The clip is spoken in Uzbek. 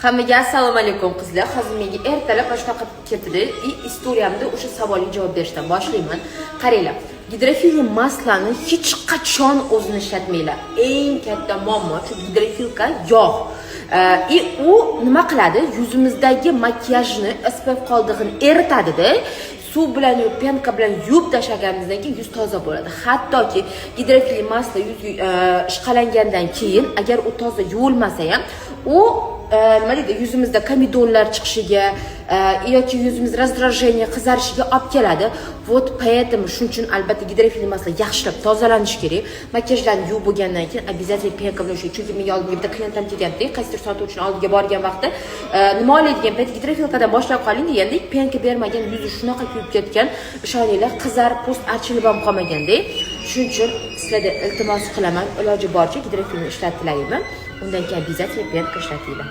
Hammaga assalomu alaykum, qizlar. Hozir menga ertalab mana shunaqa keldi и история mda o'sha savolga javob berishdan boshlayman. Qaranglar, гидрофильный масло ni hech qachon o'zini ishlatmanglar. Eng katta muammo shu гидрофилка yog'. И u nima qiladi? Yuzimizdagi makiyajni, SPF qoldig'ini eritadida, suv bilan yuvib, пенка bilan yuvib tashlaganimizdan keyin yuz toza bo'ladi. Hattoki гидрофильный масло yuzga ishqalangandan keyin, agar u toza yuvilmasa ham, u nima deydi, yuzimizda komedonlar chiqishiga yoki yuzimiz раздражение, qizarishiga olib keladi. Вот поэтому, shuning uchun albatta гидрофильный масло yaxshilab tozalanishi kerak. Makiyajlarni yuvib bo'lgandan keyin обязательно пенка bilan ushlay. Chunki menga oldinga bitta клиент am kelganda, qaysidir sotuvchini oldiga borgan vaqtda, nima olay degan payt, гидрофилка dan boshlab qoling deganda, пенка bermagan, yuzi shunaqa kuyib ketgan, ishoninglar, qizarib, po'st archilib ham qolmaganda. Shuning uchun sizlarga iltimos qilaman, iloji boricha гидрофиль ni ishlatilaymi, undan keyin обязательно пенка ishlatinglar.